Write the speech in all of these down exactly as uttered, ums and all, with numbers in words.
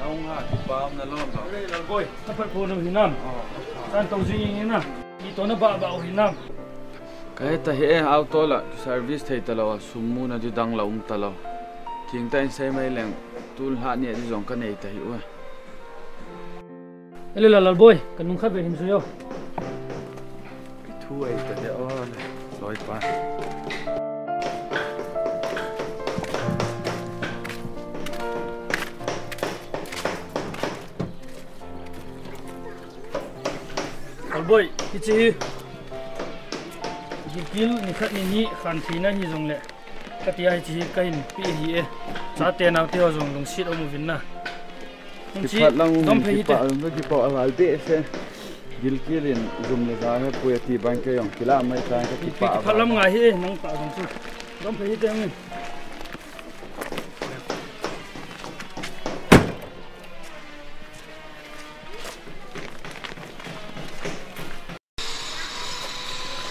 Naung ha, kipah um nalom lo. Lalboi, naphat pon u hinam? Oh, naphat. Tan to jing hinam? Ito nabah bah u hinam? Kahe tahih e, auto la service thei talou a, sum muna di dang la um talou. Thengtah in sei mai leng, tun lhah ni a di jong kanei tahih uve. Ele la Lalboi, kanung khat ve hin jui o. Thu ai ta de o le, Loipa. Lalboi, hiche hi. Gilkel nikhat nini khan theina hijongle. Katia hiche hi kahin pe ahi e. Chate naote ho jong lungset um uvin na. Hung chi, kipah lang, dom phei hite. Kipah lang, kipah a val behseh. Gilkel in jum le ja he pui ati bang kei jong kilah mai tai, kakipah a val. Kipah lam ngai hi, nang tah jong chu. Dom phei hite.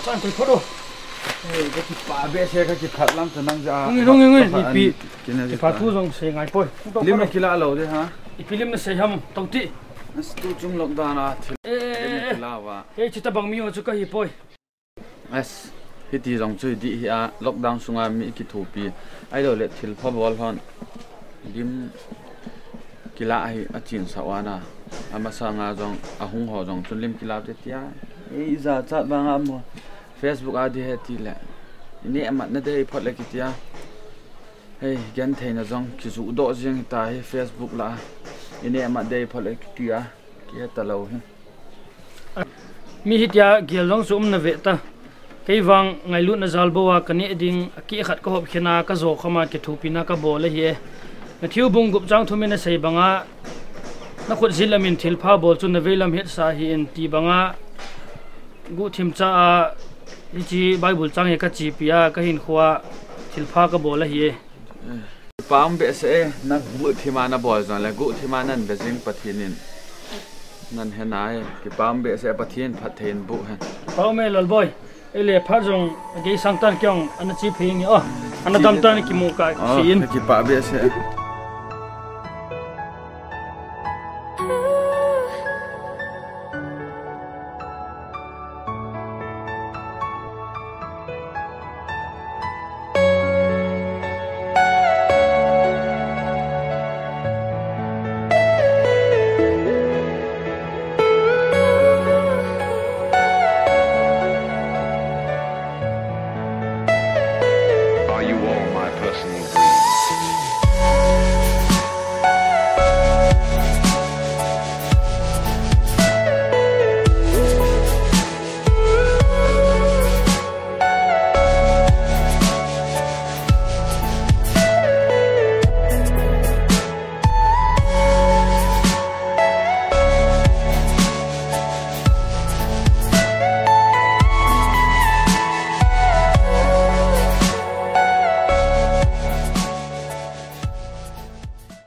Chan koi phot o. Eh, kakipah behseh, kakipah lam ta nang ja. Ngi, ngi, ngi, ngi, ipi. Kina kipah thu jong sei ngai poi. Lim kilah lou de ha. Ipi lim nasei ham, tong ti. As tu chung lockdown a thil. Eh, eh, lim eh, kilah va. Hei, chuti bang mi ho chu kahi poi. As, hiti jong chu hi di hi a, lockdown sunga mi kithopi. Ahilou le thilpha bol hon. Lim kilah hi achinsah uva na. Amasanga jong, ahung ho jong chun lim kilah te tia. Ei, ijat chat vang a mo. Facebook a di he ti le. Ine amat na dei phot le kitia. Hei, gentheina jong kijuh doh jing ta hi Facebook la. Ine amat dei phot le kitia. Kihe talou hi. Mi hitia gel jong chu um nave ta. Kei vang ngailutna jal bou a kaneh ding, akeh khat kahop khen a, kajo kham a kithopina kabol ahi e. Matthew bung gup chang thum in asei banga, nakhut jin lam in thilpha bol chu naveilam hetsa hih in ti banga, guhthim cha a, hiche Bible chang hi kachepi a, kahinkho a thilpha kabol ahi e. Kipah um behseh e, naguhthim a nabol jongle, guhthim a nahin ve jing Pathen in nahin he nai, kipah um behseh e, Pathen phatthei in boh hen. Kipah um e Lalboi, eile phat jong agei sang tan kei jong ana che phei inge o, ana dam tan kimu kah thei in. Kipah behseh e.